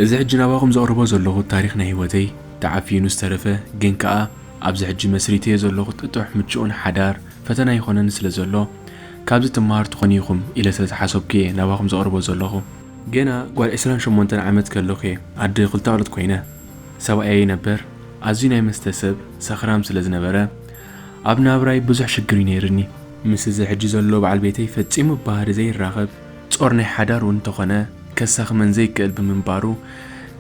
እዚ ሕጂ ናባኹም ዘቕርቦ ዘለኹ ታሪኽ ናይ ህይወተይ ተዓፊኑ ዝተረፈ፣ ግን ከኣ ኣብዚ ሕጂ መስሪተዮ ዘለኹ ጥጡሕ ምቹእን ሓዳር ፈተና ይኾነኒ ስለ ዘሎ፣ ካብዚ ትመሃር ትኾኑ ኢኹም ኢለ ስለ ዝሓሰብኩ እየ ናባኹም ዘቕርቦ ዘለኹ። ገና ጓል ዕስራን ሸሞንተን ዓመት ከለኹ እየ ኣደ ክልተ ኣውልድ ኮይነ። ሰብኣየይ ነበር ኣዝዩ ናይ መስተ ሰብ፣ ሰኽራም ስለ ዝነበረ፣ ኣብ ናብራይ ብዙሕ ሽግር እዩ ነይርኒ። ምስ እዚ ሕጂ ዘሎ በዓል ቤተይ ፈጺሙ ብባህሪ ዘይራኸብ፣ ጾር ናይ ሓዳር እውን እንተኾነ፣ ከሳኽመን ዘይክእል ብምንባሩ፣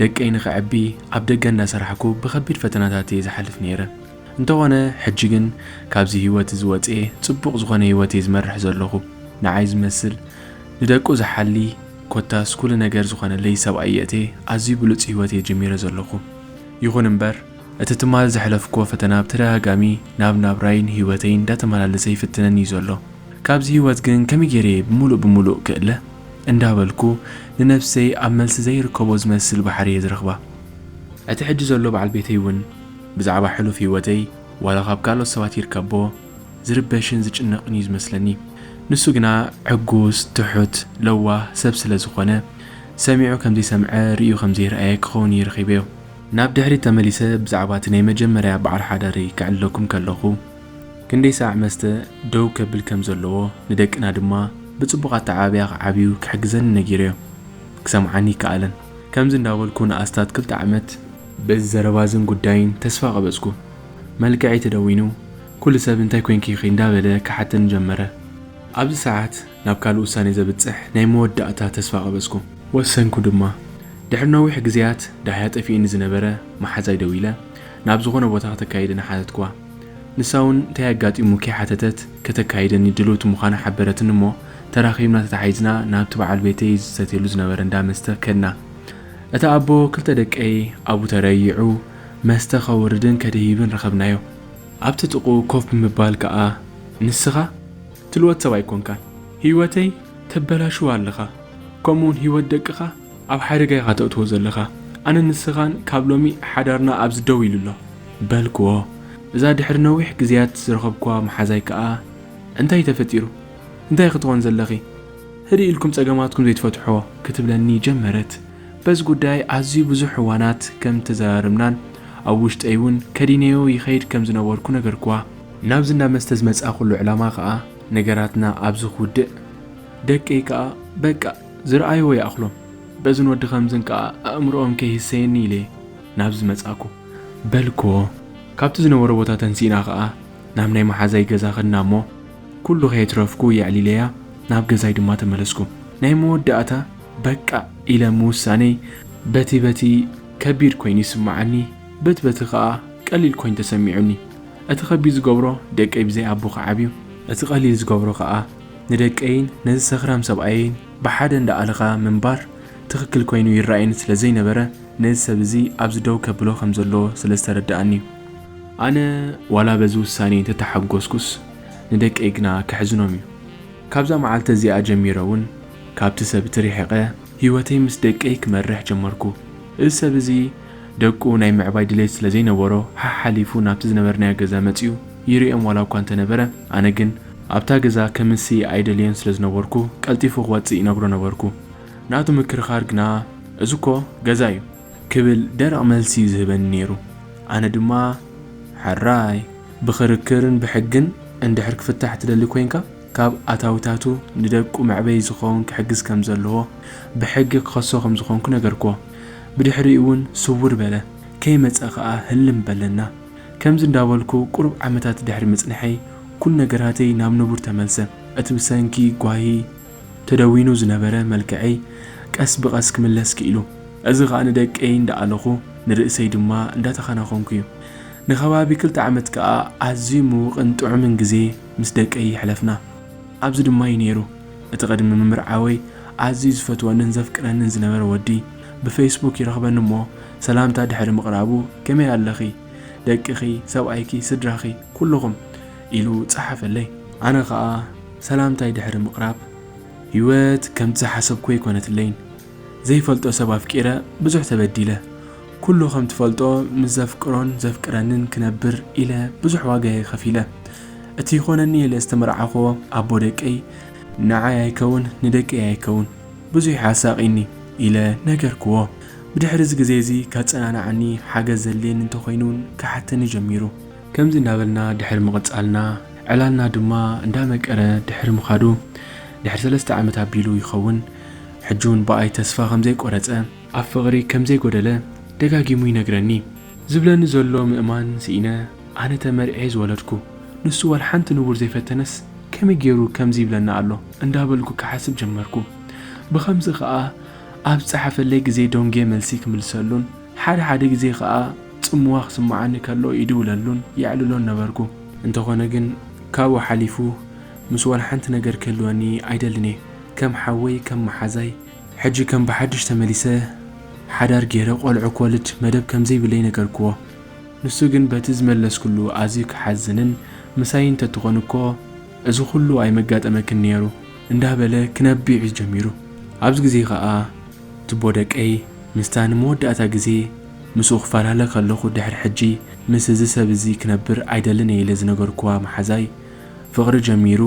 ደቀይ ንኸዕቢ ኣብ ደገ እንዳሰራሕኩ ብኸቢድ ፈተናታት እየ ዝሓልፍ ነይረ። እንተኾነ፣ ሕጂ ግን ካብዚ ህይወት እዚ ወጽኤ ጽቡቕ ዝኾነ ህይወት እየ ዝመርሕ ዘለኹ። ንዓይ ዝመስል፣ ንደቁ ዝሓሊ፣ ኮታስ ኩሉ ነገር ዝኾነለይ ሰብኣይ የእትየ ኣዝዩ ብሉጽ ህይወት እየ ጀሚረ ዘለኹ። ይኹን እምበር፣ እቲ ትማል ዘሕለፍክዎ ፈተና ብተደጋጋሚ ናብ ናብራይን ህይወተይን እንዳተመላለሰ ይፍትነኒ እዩ ዘሎ። ካብዚ ህይወት ግን ከመይ ገይረ እየ ብምሉእ ብምሉእ ክእለ? እንዳበልኩ ንነብሰይ ኣብ መልሲ ዘይርከቦ ዝመስል ባሕሪ እየ ዝረኽባ። እቲ ሕጂ ዘሎ በዓል ቤተይ እውን ብዛዕባ ሕሉፍ ህይወተይ ዋላ ካብ ካልኦት ሰባት ይርከቦ ዝርበሽን ዝጭነቕን እዩ ዝመስለኒ። ንሱ ግና ዕጉስ፣ ትሑት፣ ለዋህ ሰብ ስለ ዝኾነ፣ ሰሚዑ ከም ዘይሰምዐ ርእዩ ከም ዘይረኣየ ክኸውን እየ ረኺበዮ። ናብ ድሕሪት ተመሊሰ ብዛዕባ እቲ ናይ መጀመርያ በዓል ሓዳረይ ክዕልለኩም ከለኹ፣ ክንደይ ሳዕ መስተ ደው ከብል ከም ዘለዎ፣ ንደቅና ድማ ብጽቡቕ ኣተዓባብያ ክዓብዩ ክሕግዘኒ ነጊረዮ። ክሰምዓኒ ይከኣለን። ከምዚ እንዳበልኩ ንኣስታት ክልተ ዓመት በዚ ዘረባዝን ጉዳይን ተስፋ ቀበጽኩ። መልክዐይ ተደዊኑ፣ ኩሉ ሰብ "እንታይ ኮይንኪ ኢኺ?" እንዳበለ ክሓተኒ ጀመረ። ኣብዚ ሰዓት ናብ ካልእ ውሳኔ ዘብጽሕ ናይ መወዳእታ ተስፋ ቀበጽኩ። ወሰንኩ ድማ። ድሕሪ ነዊሕ ግዜያት ዳህያ ጠፊኡኒ ዝነበረ መሓዛይ ደዊለ፣ ናብ ዝኾነ ቦታ ከተካይደኒ ሓተትክዋ። ንሳ እውን እንታይ ኣጋጢሙኪ ሓተተት፣ ከተካይደኒ ድልውቲ ምዃና ሓበረትኒ እሞ፣ ተራኺብና ተተሓሒዝና ናብቲ በዓል ቤተይ ዝሰትየሉ ዝነበረ እንዳ መስተ ከድና። እቲ ኣቦ ክልተ ደቀይ ኣብኡ ተረይዑ መስተ ከውርድን ከድህብን ረኸብናዮ። ኣብቲ ጥቕኡ ኮፍ ብምባል ከኣ፣ "ንስኻ ትልወጥ ሰብ ኣይኮንካን። ህይወተይ ተበላሽዋ ኣለኻ። ከምኡውን ህይወት ደቅኻ ኣብ ሓደጋ ኢኻ ተእትዎ ዘለኻ። ኣነ ንስኻን ካብ ሎሚ ሓዳርና ኣብዚ ደው ኢሉ ኣሎ" በልክዎ። እዛ ድሕሪ ነዊሕ ግዜያት ዝረኸብክዋ መሓዛይ ከኣ፣ "እንታይ እዩ ተፈጢሩ? እንታይ ክትኾን ዘለኺ? ህድእ ኢልኩም ጸገማትኩም ዘይትፈትሕዎ?" ክትብለኒ ጀመረት። በዚ ጉዳይ ኣዝዩ ብዙሕ እዋናት ከም ተዘራረብናን ኣብ ውሽጠይ እውን ከዲነዮ ይኸይድ ከም ዝነበርኩ ነገርክዋ። ናብዚ እንዳ መስተ ዝመጻእኩሉ ዕላማ ከኣ ነገራትና ኣብዚ ክውድእ፣ ደቀይ ከኣ በቃ ዝረኣይዎ ይኣኽሎም፣ በዝን ወዲ ከምዝን ከኣ ኣእምሮኦም ከይህሰየኒ ኢለ እየ ናብዚ ዝመጻእኩ በልክዎ። ካብቲ ዝነበሮ ቦታ ተንሲእና ከኣ ናብ ናይ መሓዛይ ገዛ ከድና እሞ፣ ኩሉ ከየትረፍኩ የዕሊለያ ናብ ገዛይ ድማ ተመለስኩ። ናይ መወዳእታ በቃ ኢለ ምውሳነይ በቲ በቲ ከቢድ ኮይኑ ይስምዓኒ፣ በቲ በቲ ከኣ ቀሊል ኮይኑ ተሰሚዑኒ። እቲ ከቢድ ዝገብሮ ደቀይ ብዘይ ኣቦ ክዓብዩ፣ እቲ ቀሊል ዝገብሮ ከኣ ንደቀይን ነዚ ሰኽራም ሰብኣየይን ብሓደ እንዳኣለኻ ምንባር ትኽክል ኮይኑ ይረኣየኒ ስለ ዘይነበረ፣ ነዚ ሰብ እዚ ኣብዚ ደው ከብሎ ከም ዘለዎ ስለ ዝተረድኣኒ እዩ። ኣነ ዋላ በዚ ውሳኔ እንተተሓጎስኩስ፣ ንደቀይ ግና ከሕዝኖም እዩ። ካብዛ መዓልቲ እዚኣ ጀሚረ እውን ካብቲ ሰብ እቲ ርሒቐ ህይወተይ ምስ ደቀይ ክመርሕ ጀመርኩ። እዚ ሰብ እዚ ደቁ ናይ ምዕባይ ድሌት ስለ ዘይነበሮ፣ ሓሓሊፉ ናብቲ ዝነበርናዮ ገዛ መጺኡ ይርእዮም ዋላ እኳ እንተነበረ፣ ኣነ ግን ኣብታ ገዛ ከምሲ ኣይደልዮን ስለ ዝነበርኩ፣ ቀልጢፉ ክወጽእ ይነግሮ ነበርኩ። ናቱ ምክርኻር ግና፣ "እዚ እኮ ገዛ እዩ" ክብል ደረቕ መልሲ እዩ ዝህበኒ ነይሩ። ኣነ ድማ፣ "ሕራይ፣ ብኽርክርን ብሕግን እንድሕር ክፍታሕ ትደሊ ኮይንካ፣ ካብ ኣታዊታቱ ንደቁ መዕበዪ ዝኸውን ክሕግዝ ከም ዘለዎ፣ ብሕጊ ክኸሶ ከም ዝኾንኩ ነገርክዎ። ብድሕሪኡ እውን ስውር በለ፣ ከይመጸ ከኣ ህልም በለና።" ከምዚ እንዳበልኩ ቁሩብ ዓመታት ድሕሪ ምጽንሐይ፣ ኩሉ ነገራተይ ናብ ንቡር ተመልሰ። እቲ ብሰንኪ ጓሂ ተደዊኑ ዝነበረ መልክዐይ ቀስ ብቐስ ክምለስ ክኢሉ። እዚ ኸኣ ንደቀይ እንዳኣለኹ፣ ንርእሰይ ድማ እንዳተኸናኸንኩ እዩ። ንኸባቢ ክልተ ዓመት ከኣ ኣዝዩ ምዉቕን ጥዑምን ግዜ ምስ ደቀይ የሕለፍና። ኣብዚ ድማ እዩ ነይሩ፣ እቲ ቅድሚ ምምርዓወይ ኣዝዩ ዝፈትወንን ዘፍቅረንን ዝነበረ ወዲ። ብፌስቡክ ይረኽበኒ እሞ፣ ሰላምታ ድሕሪ ምቕራቡ፣ "ከመይ ኣለኺ? ደቅኺ፣ ሰብኣይኪ፣ ስድራኺ፣ ኩልኹም?" ኢሉ ጸሓፈለይ። ኣነ ኸኣ ሰላምታይ ድሕሪ ምቕራብ፣ ህይወት ከምቲ ዝሓሰብኩ ኣይኮነትለይን። ዘይፈልጦ ሰብ ኣፍቂረ ብዙሕ ተበዲለ። ኩሉ ከም ትፈልጦ ምስ ዘፍቅሮን ዘፍቅረንን ክነብር ኢለ ብዙሕ ዋጋ እየ ከፊለ። እቲ ይኾነኒ ኢለ ዝተመርዓኹዎ ኣቦ ደቀይ ንዓይ ኣይከውን፣ ንደቀይ ኣይከውን። ብዙሕ ኣሳቒኒ ኢለ ነገርክዎ። ብድሕሪ እዚ ግዜ እዚ ከጸናንዓኒ ሓገዝ ዘድልየኒ እንተኾይኑ እውን ክሓተኒ ጀሚሩ። ከምዚ እንዳበልና ድሕሪ ምቕጻልና፣ ዕላልና ድማ እንዳመቀረ ድሕሪ ምኻዱ፣ ድሕሪ ሰለስተ ዓመት ኣቢሉ ይኸውን፣ ሕጂ እውን ብኣይ ተስፋ ከም ዘይቆረጸ፣ ኣብ ፍቕሪ ከም ዘይጎደለ ደጋጊሙ ይነግረኒ። ዝብለኒ ዘሎ ምእማን ስኢነ፣ ኣነ ተመርዕየ ዝወለድኩ፣ ንሱ ዋላ ሓንቲ ንቡር ዘይፈተነስ ከመይ ገይሩ ከምዚ ይብለኒ ኣሎ እንዳበልኩ ክሓስብ ጀመርኩ። ብኸምዚ ኸኣ ኣብ ዝጸሓፈለይ ግዜ ደንጉየ መልሲ ክምልሰሉን ሓደ ሓደ ግዜ ኸኣ ጽምዋ ክስምዓኒ ከሎ ይድውለሉን የዕልሎን ነበርኩ። እንተኾነ ግን ካብኡ ሓሊፉ ምስ ዋላ ሓንቲ ነገር ክህልወኒ ኣይደልን እየ። ከም ሓወይ፣ ከም መሓዛይ፣ ሕጂ ከም ብሓድሽ ተመሊሰ ሓዳር ገይረ ቆልዑ ክወልድ መደብ ከም ዘይብለይ ነገርክዎ። ንሱ ግን በቲ ዝመለስክሉ ኣዝዩ ክሓዝንን ምሳይ እንተትኾን እኮ እዚ ኩሉ ኣይመጋጠመክን ነይሩ እንዳበለ ክነብዕ ጀሚሩ። ኣብዚ ግዜ ኸኣ ትቦ ደቀይ ምስታ ንመወዳእታ ግዜ ምስኡ ክፈላለ ከለኹ ድሕሪ ሕጂ ምስ እዚ ሰብ እዚ ክነብር ኣይደልን እየ ኢለ ዝነገርክዋ መሓዛይ ፍቕሪ ጀሚሩ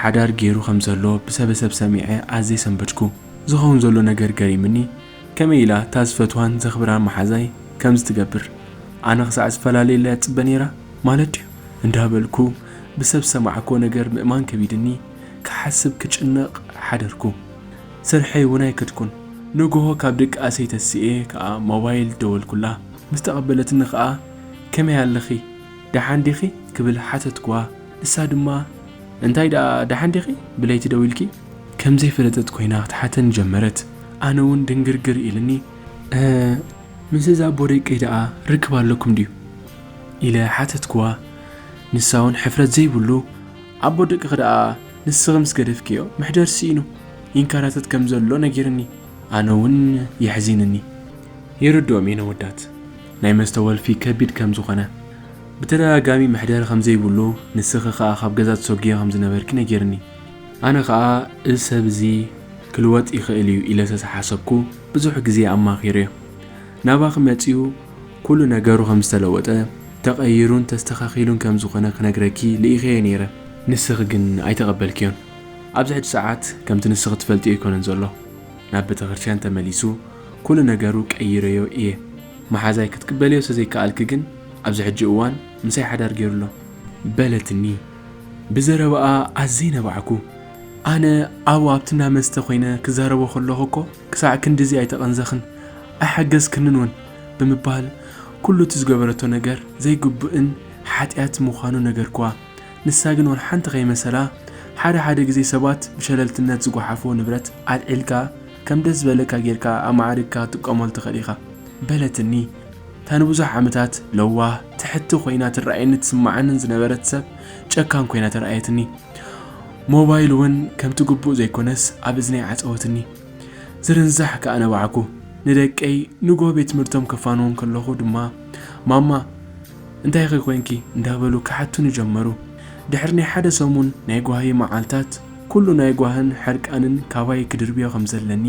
ሓዳር ገይሩ ከም ዘሎ ብሰበሰብ ሰሚዐ ኣዝየ ሰንበድኩ። ዝኸውን ዘሎ ነገር ገሪምኒ። ከመይ ኢላ እታ ዝፈትዋን ዘኽብራን መሓዛይ ከምዚ ትገብር? ኣነ ክሳዕ ዝፈላለየላ እያ ትጽበ ነይራ ማለት ድዩ? እንዳበልኩ ብሰብ ዝሰማዕክዎ ነገር ምእማን ከቢድኒ፣ ክሓስብ ክጭነቕ ሓደርኩ። ስርሐይ እውን ኣይከድኩን። ንግሆ ካብ ድቃሰይ ተሲኤ ከኣ ሞባይል ደወልኩላ። ምስ ተቐበለትኒ ከኣ ከመይ ኣለኺ? ደሓን ዲኺ? ክብል ሓተትክዋ። ንሳ ድማ እንታይ ደኣ ደሓን ዲኺ? ብለይቲ ደዊልኪ? ከም ዘይፈለጠት ኮይና ክትሓተኒ ጀመረት። ኣነ እውን ድንግርግር ኢልኒ። እ፣ ምስ እዛ ኣቦ ደቀይ ደኣ ርክብ ኣለኩም ድዩ? ኢለ ሓተትክዋ። ንሳ እውን ሕፍረት ዘይብሉ ኣቦ ደቅኺ ደኣ ንስኺ ምስ ገደፍክዮ መሕደር ስኢኑ ይንከራተት ከም ዘሎ ነጊርኒ። ኣነ እውን የሕዚንኒ። ይርድኦም እየ ነወዳት ናይ መስተ ወልፊ ከቢድ ከም ዝኾነ። ብተደጋጋሚ መሕደሪ ከም ዘይብሉ ንስኺ ኸኣ ካብ ገዛ ትሰጉዮ ከም ዝነበርኪ ነጊርኒ። ኣነ ኸኣ እዚ ሰብ እዚ ክልወጥ ይኽእል እዩ ኢለ ዝተሓሰብኩ ብዙሕ ግዜ ኣማኺረዮ። ናባኺ መጺኡ ኩሉ ነገሩ ከም ዝተለወጠ፣ ተቐይሩን ተስተኻኺሉን ከም ዝኾነ ክነግረኪ ልኢኸዮ ነይረ። ንስኺ ግን ኣይተቐበልክዮን። ኣብዚ ሕጂ ሰዓት ከምቲ ንስኺ ትፈልጥዮ ኣይኮነን ዘሎ። ናብ ቤተክርስትያን ተመሊሱ ኩሉ ነገሩ ቀይረዮ እየ። መሓዛይ ክትቅበልዮ ስለ ዘይከኣልኪ ግን ኣብዚ ሕጂ እዋን ምሳይ ሓዳር ገይሩ ኣሎ። በለትኒ። ብዘረባኣ ኣዝየ ነባዕኩ። ኣነ ኣብኡ ኣብቲ እንዳ መስተ ኮይነ ክዛረቦ ከለኹ እኮ ክሳዕ ክንድዚ ኣይተቐንዘኽን ኣይሓገዝክንን እውን ብምባል ኩሉ እቲ ዝገበረቶ ነገር ዘይግቡእን ሓጢኣት ምዃኑ ነገርክዋ። ንሳ ግን ወላ ሓንቲ ከይመሰላ፣ ሓደ ሓደ ግዜ ሰባት ብሸለልትነት ዝጓሓፍዎ ንብረት ኣልዒልካ ከም ደስ ዝበለካ ጌርካ ኣማዕሪግካ ክትጥቀመሉ ትኽእል ኢኻ በለትኒ። እታ ንብዙሕ ዓመታት ለዋህ፣ ትሕቲ ኮይና ትረኣየኒ ትስምዓንን ዝነበረት ሰብ ጨካን ኮይና ተራእየትኒ። ሞባይል እውን ከምቲ ግቡእ ዘይኮነስ ኣብ እዝነይ ዓጸወትኒ። ዝርንዛሕ ከኣ ነባዕኩ። ንደቀይ ንግሆ ቤት ትምህርቶም ከፋንዎም ከለኹ ድማ፣ ማማ፣ እንታይ ኢኺ ኮንኪ? እንዳበሉ ክሓቱኒ ጀመሩ። ድሕሪ ናይ ሓደ ሰሙን ናይ ጓሂ መዓልታት፣ ኩሉ ናይ ጓህን ሕርቃንን ካባይ ክድርብዮ ከም ዘለኒ፣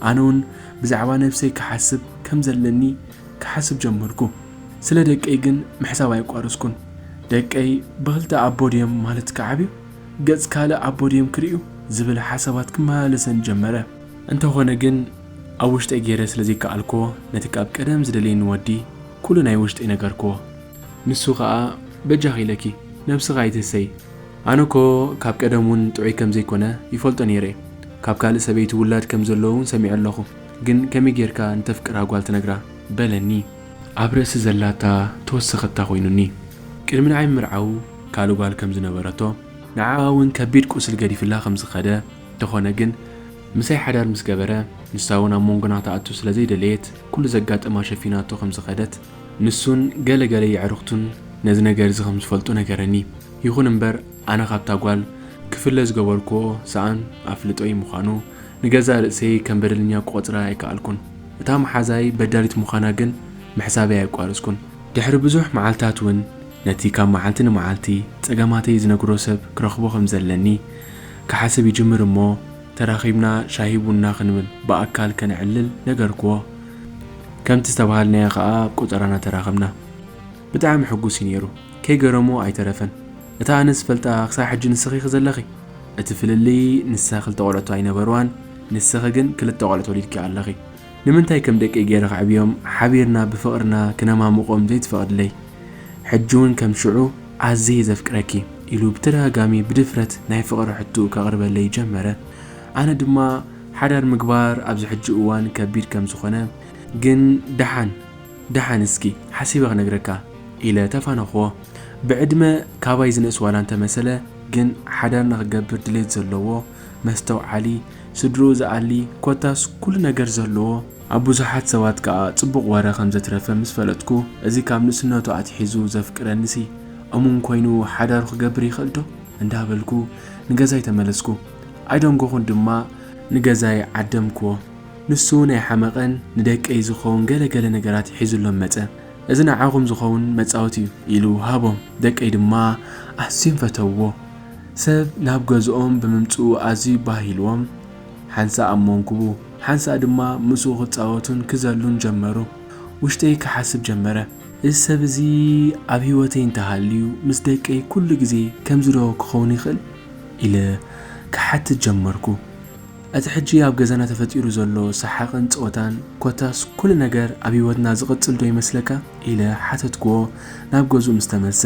ኣነ እውን ብዛዕባ ነብሰይ ክሓስብ ከም ዘለኒ ክሓስብ ጀመርኩ። ስለ ደቀይ ግን ምሕሳብ ኣየቋረጽኩን። ደቀይ ብኽልተ ኣቦ ድዮም ማለት ክዓብዩ? ገጽ ካልእ ኣቦ ድዮም ክርእዩ? ዝብል ሓሳባት ክመላለሰኒ ጀመረ። እንተኾነ ግን ኣብ ውሽጠይ ገይረ ስለ ዘይከኣልክዎ፣ ነቲ ካብ ቀደም ዝደልየኒ ወዲ ኩሉ ናይ ውሽጠይ ነገርክዎ። ንሱ ኸኣ በጃኺ ኢለኪ ነብስኺ ኣይትህሰዪ። ኣነ እኮ ካብ ቀደም እውን ጥዑይ ከም ዘይኮነ ይፈልጦ ነይረ እየ። ካብ ካልእ ሰበይቲ ውላድ ከም ዘለዎ እውን ሰሚዐ ኣለኹ። ግን ከመይ ጌርካ ንተፍቅራ ጓል ትነግራ? በለኒ። ኣብ ርእሲ ዘላታ ተወሰኸታ ኮይኑኒ። ቅድሚ ንዓይ ምርዓዉ ካልእ ጓል ከም ዝነበረቶ፣ ንዓኣ እውን ከቢድ ቁስል ገዲፍላ ከም ዝኸደ፣ እንተኾነ ግን ምሳይ ሓዳር ምስ ገበረ፣ ንሳ እውን ኣብ መንጎና ትኣቱ ስለ ዘይደለየት፣ ኩሉ ዘጋጠማ ሸፊናቶ ከም ዝኸደት፣ ንሱን ገለ ገለ የዕሩኽቱን ነዚ ነገር እዚ ከም ዝፈልጡ ነገረኒ። ይኹን እምበር፣ ኣነ ካብታ ጓል ክፍለ ዝገበርክዎ ሰኣን ኣፍልጦይ ምዃኑ፣ ንገዛእ ርእሰይ ከም በደለኛ ክቖጽራ ኣይከኣልኩን። እታ መሓዛይ በዳሊት ምዃና ግን ምሕሳበይ ኣየቋረጽኩን። ድሕሪ ብዙሕ መዓልታት እውን ነቲ ካብ መዓልቲ ንመዓልቲ ጸገማተይ ዝነግሮ ሰብ ክረኽቦ ከም ዘለኒ ክሓስብ ይጅምር እሞ፣ ተራኺብና ሻሂ ቡና ክንብል ብኣካል ከነዕልል ነገርክዎ። ከምቲ ዝተባሃልናዮ ኸኣ ኣብ ቆጸራና ተራኸብና። ብጣዕሚ ሕጉስ እዩ ነይሩ። ከይገረሞ ኣይተረፈን። እታ ኣነ ዝፈልጣ ክሳብ ሕጂ ንስኺ ኢኺ ዘለኺ። እቲ ፍልልይ ንሳ ክልተ ቆልዑት ኣይነበርዋን፣ ንስኺ ግን ክልተ ቆልዑት ወሊድኪ ኣለኺ። ንምንታይ ከም ደቀይ ገይረ ከዕብዮም፣ ሓቢርና ብፍቕርና ክነማሙቖም ዘይትፈቕድለይ? ሕጂ እውን ከም ሽዑ ኣዝየ ዘፍቅረኪ ኢሉ ብተደጋጋሚ ብድፍረት ናይ ፍቕሪ ሕቶኡ ከቕርበለይ ጀመረ። ኣነ ድማ ሓዳር ምግባር ኣብዚ ሕጂ እዋን ከቢድ ከም ዝኾነ፣ ግን ደሓን ደሓን እስኪ ሓሲበ ክነግረካ ኢለ ተፋነኽዎ። ብዕድመ ካባይ ዝንእስ ዋላ እንተመሰለ፣ ግን ሓዳር ንኽገብር ድሌት ዘለዎ፣ መስተውዓሊ፣ ስድርኡ ዝኣሊ፣ ኮታስ ኩሉ ነገር ዘለዎ፣ ኣብ ብዙሓት ሰባት ከኣ ጽቡቕ ወረ ከም ዘትረፈ ምስ ፈለጥኩ፣ እዚ ካብ ንእስነቱ ኣትሒዙ ዘፍቅረኒሲ እሙን ኮይኑ ሓዳሩ ክገብር ይኽእል ዶ? እንዳበልኩ ንገዛይ ተመለስኩ። ኣይደንጎኹን ድማ ንገዛይ ዓደምክዎ። ንሱ እውን ኣይሓመቐን፣ ንደቀይ ዝኸውን ገለ ገለ ነገራት ሒዙሎም መጸ። እዚ ንዓኹም ዝኸውን መጻወቲ እዩ ኢሉ ሃቦም። ደቀይ ድማ ኣዝዮም ፈተውዎ። ሰብ ናብ ገዝኦም ብምምጽኡ ኣዝዩ ባህ ኢልዎም። ሓንሳእ ኣሞንኩቡ፣ ሓንሳእ ድማ ምስኡ ክጻወቱን ክዘሉን ጀመሩ። ውሽጠይ ክሓስብ ጀመረ። እዚ ሰብ እዚ ኣብ ህይወተይ እንተሃልዩ ምስ ደቀይ ኩሉ ግዜ ከምዚ ዶ ክኸውን ይኽእል? ኢለ ክሓትት ጀመርኩ። እቲ ሕጂ ኣብ ገዛና ተፈጢሩ ዘሎ ሰሓቕን ጸወታን ኮታስ ኩሉ ነገር ኣብ ህይወትና ዝቕጽል ዶ ይመስለካ? ኢለ ሓተትክዎ ናብ ገዝኡ ምስ ተመልሰ።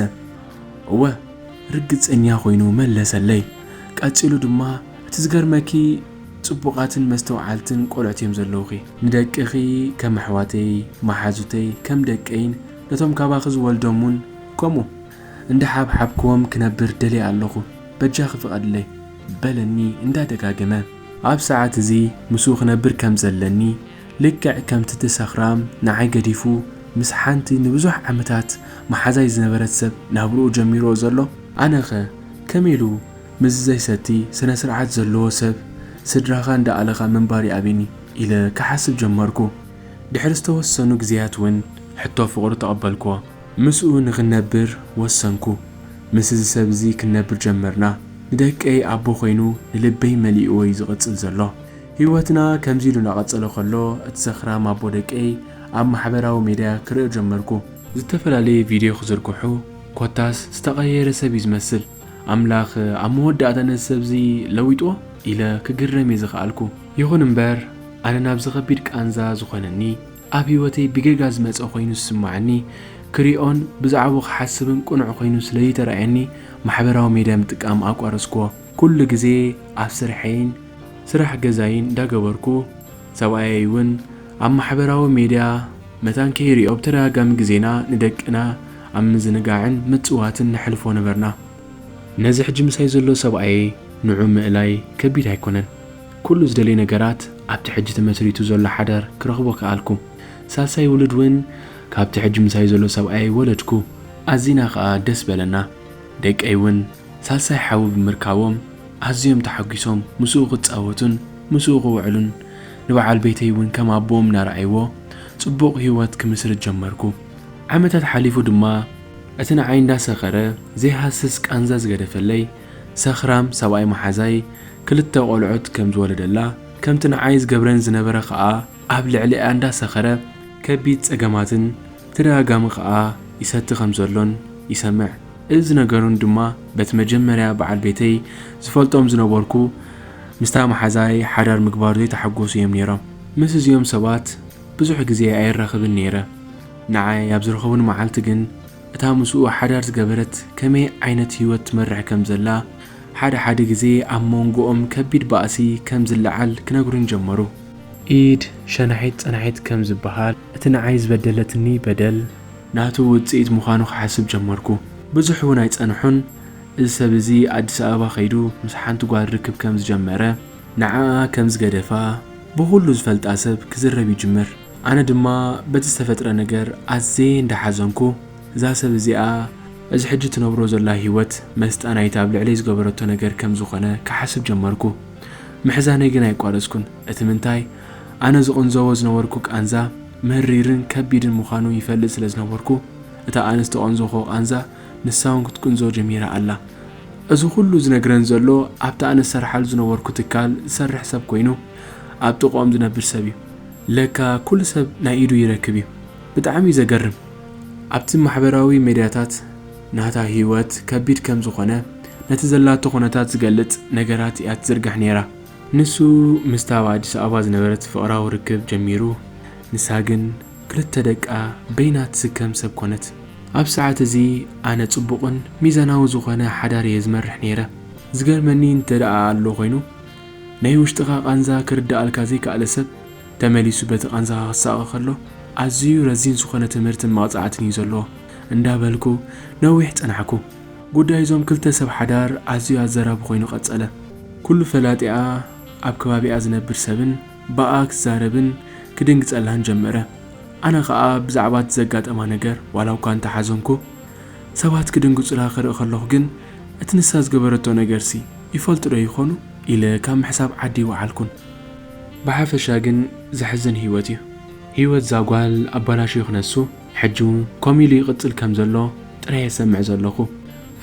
እወ፣ ርግጸኛ ኮይኑ መለሰለይ። ቀጺሉ ድማ፣ እቲ ዝገርመኪ ጽቡቓትን መስተውዓልትን ቆልዑት እዮም ዘለውኺ። ንደቅኺ ከም ኣሕዋተይ፣ መሓዙተይ፣ ከም ደቀይን ነቶም ካባኺ ዝወልዶም እውን ከምኡ እንዳሓብሓብክዎም ክነብር ደልየ ኣለኹ። በጃኺ ፍቐድለይ በለኒ እንዳደጋገመ። ኣብ ሰዓት እዚ ምስኡ ክነብር ከም ዘለኒ፣ ልክዕ ከምቲ እቲ ሰኽራም ንዓይ ገዲፉ ምስ ሓንቲ ንብዙሕ ዓመታት መሓዛይ ዝነበረት ሰብ ናብርኡ ጀሚርዎ ዘሎ፣ ኣነኸ ከመይ ኢሉ ምስዚ ዘይሰቲ ስነ ስርዓት ዘለዎ ሰብ ስድራኻ እንዳኣለኻ ምንባር ይኣብየኒ ኢለ ክሓስብ ጀመርኩ። ድሕሪ ዝተወሰኑ ግዜያት እውን ሕቶ ፍቕሩ ተቐበልክዎ። ምስኡ ንኽንነብር ወሰንኩ። ምስ እዚ ሰብ እዚ ክንነብር ጀመርና። ንደቀይ ኣቦ ኮይኑ ንልበይ መሊእዎ እዩ ዝቕጽል ዘሎ። ህይወትና ከምዚ ኢሉ እናቐጸለ ከሎ፣ እቲ ሰኽራም ኣቦ ደቀይ ኣብ ማሕበራዊ ሜድያ ክርእዮ ጀመርኩ። ዝተፈላለየ ቪድዮ ክዝርግሑ፣ ኮታስ ዝተቐየረ ሰብ እዩ ዝመስል። ኣምላኽ ኣብ መወዳእታ ነዚ ሰብ እዚ ለዊጥዎ ኢለ ክግረም እየ ዝኸኣልኩ። ይኹን እምበር፣ ኣነ ናብዚ ከቢድ ቃንዛ ዝኾነኒ፣ ኣብ ህይወተይ ብጌጋ ዝመጸ ኮይኑ ዝስምዓኒ፣ ክሪኦን ብዛዕባኡ ክሓስብን ቅኑዕ ኮይኑ ስለ ዘይተራእየኒ፣ ማሕበራዊ ሜድያ ምጥቃም ኣቋረጽክዎ። ኩሉ ግዜ ኣብ ስርሐይን ስራሕ ገዛይን እንዳገበርኩ፣ ሰብኣየይ እውን ኣብ ማሕበራዊ ሜድያ መታን ከይሪኦ ብተደጋጋሚ ግዜና ንደቅና ኣብ ምዝንጋዕን ምጽዋትን ነሕልፎ ነበርና። ነዚ ሕጂ ምሳይ ዘሎ ሰብኣየይ ንዑ ምእላይ ከቢድ ኣይኮነን። ኩሉ ዝደልዮ ነገራት ኣብቲ ሕጂ ተመስሪቱ ዘሎ ሓዳር ክረኽቦ ከኣልኩ። ሳልሳይ ውሉድ እውን ካብቲ ሕጂ ምሳይ ዘሎ ሰብኣየይ ወለድኩ። ኣዚና ከኣ ደስ በለና። ደቀይ እውን ሳልሳይ ሓዊ ብምርካቦም ኣዝዮም ተሓጒሶም ምስኡ ክጻወቱን ምስኡ ክውዕሉን፣ ንበዓል ቤተይ እውን ከም ኣቦኦም እናረኣይዎ ጽቡቕ ህይወት ክምስርት ጀመርኩ። ዓመታት ሓሊፉ ድማ እቲ ንዓይ እንዳሰኸረ ዘይሃስስ ቃንዛ ዝገደፈለይ ሰኽራም ሰብኣይ መሓዛይ ክልተ ቆልዑት ከም ዝወለደላ፣ ከምቲ ንዓይ ዝገብረን ዝነበረ ከኣ ኣብ ልዕሊኣ እንዳሰኸረ ከቢድ ጸገማትን ብተደጋጋሚ ከኣ ይሰቲ ከም ዘሎን ይሰምዕ። እዚ ነገሩን ድማ በቲ መጀመርያ በዓል ቤተይ ዝፈልጦም ዝነበርኩ ምስታ መሓዛይ ሓዳር ምግባሩ ዘይተሓጎሱ እዮም ነይሮም። ምስ እዚኦም ሰባት ብዙሕ ግዜ ኣይራኸብን ነይረ። ንዓይ ኣብ ዝረኸቡኒ መዓልቲ ግን እታ ምስኡ ሓዳር ዝገበረት ከመይ ዓይነት ህይወት ትመርሕ ከም ዘላ፣ ሓደ ሓደ ግዜ ኣብ መንጎኦም ከቢድ ባእሲ ከም ዝለዓል ክነግሩኒ ጀመሩ። ኢድ ሸናሒት ጸናሒት ከም ዝበሃል፣ እቲ ንዓይ ዝበደለትኒ በደል ናቱ ውጽኢት ምዃኑ ክሓስብ ጀመርኩ። ብዙሕ እውን ኣይጸንሑን፣ እዚ ሰብ እዚ ኣዲስ ኣበባ ከይዱ ምስ ሓንቲ ጓል ርክብ ከም ዝጀመረ፣ ንዓኣ ከም ዝገደፋ ብኹሉ ዝፈልጣ ሰብ ክዝረብ ይጅምር። ኣነ ድማ በቲ ዝተፈጥረ ነገር ኣዝየ እንዳሓዘንኩ፣ እዛ ሰብ እዚኣ እዚ ሕጂ ትነብሮ ዘላ ህይወት መስጣ ናይቲ ኣብ ልዕለይ ዝገበረቶ ነገር ከም ዝኾነ ክሓስብ ጀመርኩ። ምሕዛነይ ግን ኣይቋረጽኩን። እቲ ምንታይ፣ ኣነ ዝቕንዘዎ ዝነበርኩ ቃንዛ መሪርን ከቢድን ምዃኑ ይፈልጥ ስለ ዝነበርኩ፣ እታ ኣነስ ተቐንዘኹ ቃንዛ ንሳ እውን ክትቅንዞ ጀሚራ ኣላ። እዚ ኩሉ ዝነግረን ዘሎ ኣብቲ ኣነ ዝሰርሓሉ ዝነበርኩ ትካል ዝሰርሕ ሰብ ኮይኑ ኣብ ጥቕኦም ዝነብር ሰብ እዩ። ለካ ኩሉ ሰብ ናይ ኢዱ ይረክብ እዩ። ብጣዕሚ እዩ ዘገርም። ኣብቲ ማሕበራዊ ሜድያታት ናታ ህይወት ከቢድ ከም ዝኾነ ነቲ ዘላቶ ኩነታት ዝገልጽ ነገራት እያ ትዝርግሕ ነይራ። ንሱ ምስታ ኣብ ኣዲስ ኣበባ ዝነበረት ፍቕራዊ ርክብ ጀሚሩ፣ ንሳ ግን ክልተ ደቃ በይና ትስከም ሰብ ኮነት። ኣብ ሰዓት እዚ ኣነ ጽቡቕን ሚዛናዊ ዝኾነ ሓዳር እየ ዝመርሕ ነይረ። ዝገርመኒ እንተ ደኣ ኣሎ ኮይኑ፣ ናይ ውሽጥኻ ቃንዛ ክርድኣልካ ዘይከኣለ ሰብ፣ ተመሊሱ በቲ ቃንዛኻ ክሳቐ ከሎ፣ ኣዝዩ ረዚን ዝኾነ ትምህርትን መቕጻዕትን እዩ ዘለዎ እንዳበልኩ ነዊሕ ጸናሕኩ። ጉዳይ እዞም ክልተ ሰብ ሓዳር ኣዝዩ ኣዘራቢ ኮይኑ ቀጸለ። ኩሉ ፈላጢኣ ኣብ ከባቢኣ ዝነብር ሰብን ብኣ ክዛረብን ክድንግጸላን ጀመረ። ኣነ ኸኣ ብዛዕባ እቲ ዘጋጠማ ነገር ዋላ እኳ እንተሓዘንኩ፣ ሰባት ክድንግጹላ ክርኢ ከለኹ ግን፣ እቲ ንሳ ዝገበረቶ ነገርሲ ይፈልጡ ዶ ይኾኑ? ኢለ ካብ ምሕሳብ ዓዲ ይወዓልኩን። ብሓፈሻ ግን ዘሕዝን ህይወት እዩ። ህይወት እዛ ጓል ኣባላሽዩ ክነሱ፣ ሕጂ እውን ከምኡ ኢሉ ይቕጽል ከም ዘሎ ጥራይ እየ ዝሰምዕ ዘለኹ።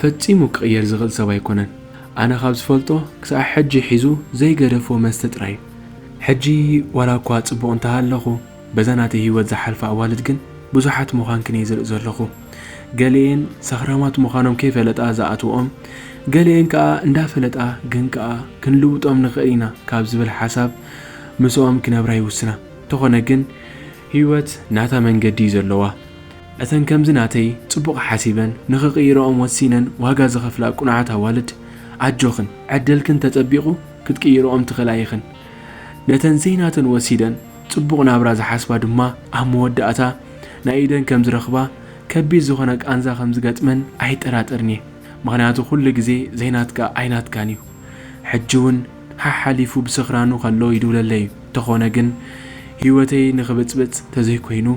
ፈጺሙ ክቕየር ዝኽእል ሰብ ኣይኮነን። ኣነ ካብ ዝፈልጦ ክሳዕ ሕጂ ሒዙ ዘይገደፎ መስተ ጥራይ እዩ። ሕጂ ዋላ እኳ ጽቡቕ እንተሃለኹ፣ በዛ ናተይ ህይወት ዝሓልፋ ኣዋልድ ግን ብዙሓት ምዃንክን እየ ዝርኢ ዘለኹ። ገሊኤን ሰኽራማት ምዃኖም ከይፈለጣ ዝኣትውኦም፣ ገሊኤን ከኣ እንዳፈለጣ ግን ከኣ ክንልውጦም ንኽእል ኢና ካብ ዝብል ሓሳብ ምስኦም ክነብራ ይውስና። እንተኾነ ግን ህይወት ናታ መንገዲ እዩ ዘለዋ። እተን ከምዚ ናተይ ጽቡቕ ሓሲበን ንኽቕይርኦም ወሲነን ዋጋ ዝኸፍላ ቅኑዓት ኣዋልድ፣ ኣጆኽን፣ ዕድልክን ተጸቢቑ ክትቅይርኦም ትኽእላ ኢኽን። ነተን ዘይናተን ወሲደን ጽቡቕ ናብራ ዝሓስባ ድማ ኣብ መወዳእታ ናይ ኢደን ከም ዝረኽባ፣ ከቢድ ዝኾነ ቃንዛ ከም ዝገጥመን ኣይጠራጠርን እየ። ምኽንያቱ ኩሉ ግዜ ዘይናትካ ኣይናትካን እዩ። ሕጂ እውን ሓሓሊፉ ብስኽራኑ ከሎ ይድውለለይ እዩ። እንተኾነ ግን ህይወተይ ንኽብጽብጽ ተዘይኮይኑ፣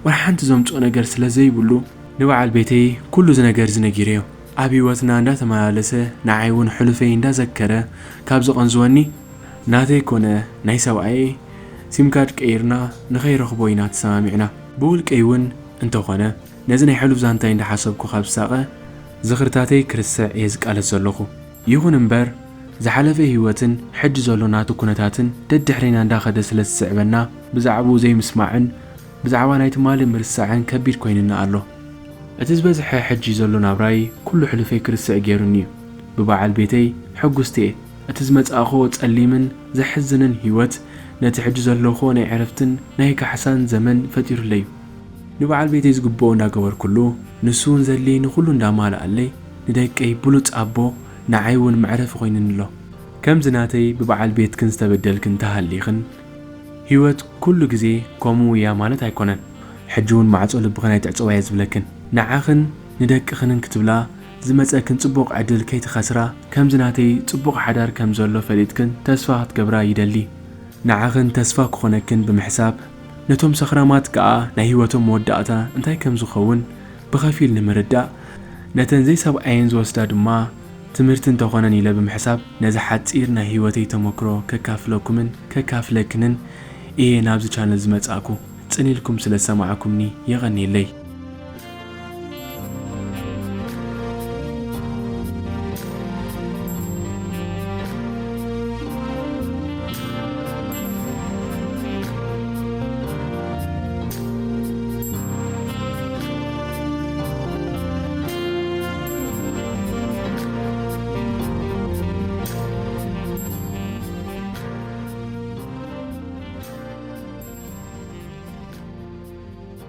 ወላ ሓንቲ ዘምጽኦ ነገር ስለ ዘይብሉ፣ ንበዓል ቤተይ ኩሉ እዚ ነገር እዚ ነጊረዮ። ኣብ ህይወትና እንዳተመላለሰ፣ ንዓይ እውን ሕሉፈይ እንዳዘከረ ካብ ዝቐንዝወኒ፣ ናተይ ኮነ ናይ ሰብኣየይ ሲም ካርድ ቀይርና ንኸይረኽቦ ኢና ተሰማሚዕና። ብውልቀይ እውን እንተኾነ፣ ነዚ ናይ ሕሉፍ ዛንታይ እንዳሓሰብኩ ካብ ዝሳቐ፣ ዝኽርታተይ ክርስዕ እየ ዝቃለስ ዘለኹ። ይኹን እምበር፣ ዝሓለፈ ህይወትን ሕጂ ዘሎ ናቱ ኩነታትን ደድሕሬና እንዳኸደ ስለ ዝስዕበና፣ ብዛዕባኡ ዘይምስማዕን ብዛዕባ ናይ ትማሊ ምርሳዕን ከቢድ ኮይኑኒ ኣሎ። እቲ ዝበዝሐ ሕጂ ዘሎ ናብራይ ኩሉ ሕሉፈይ ክርስዕ ገይሩኒ እዩ። ብበዓል ቤተይ ሕጉስቲ እየ። እቲ ዝመጻእኹዎ ጸሊምን ዘሕዝንን ህይወት ነቲ ሕጂ ዘለኹዎ ናይ ዕረፍትን ናይ ካሕሳን ዘመን ፈጢሩለይ እዩ። ንበዓል ቤተይ ዝግብኦ እንዳገበርኩሉ፣ ንሱ እውን ዘድልየኒ ኩሉ እንዳማልኣለይ፣ ንደቀይ ብሉጽ ኣቦ፣ ንዓይ እውን መዕረፊ ኮይኑኒ ኣሎ። ከምዚ ናተይ ብበዓል ቤትክን ዝተበደልክን እንተሃሊኽን፣ ህይወት ኩሉ ግዜ ከምኡ እያ ማለት ኣይኮነን። ሕጂ እውን ማዕጾ ልብኽን ኣይትዕጸዋ እየ ዝብለክን። ንዓኽን ንደቅኽንን ክትብላ ዝመጸክን ጽቡቕ ዕድል ከይትኸስራ፣ ከምዚ ናተይ ጽቡቕ ሓዳር ከም ዘሎ ፈሊጥክን ተስፋ ክትገብራ ይደሊ። ንዓኽን ተስፋ ክኾነክን ብምሕሳብ፣ ነቶም ሰኽራማት ከኣ ናይ ህይወቶም መወዳእታ እንታይ ከም ዝኸውን ብኸፊል ንምርዳእ፣ ነተን ዘይሰብኣየን ዝወስዳ ድማ ትምህርቲ እንተኾነን ኢለ ብምሕሳብ፣ ነዚ ሓጺር ናይ ህይወተይ ተመክሮ ከካፍለኩምን ከካፍለክንን እየ ናብዚ ቻነል ዝመጻእኩ። ጽን ኢልኩም ስለ ዝሰማዕኩምኒ የቐንየለይ።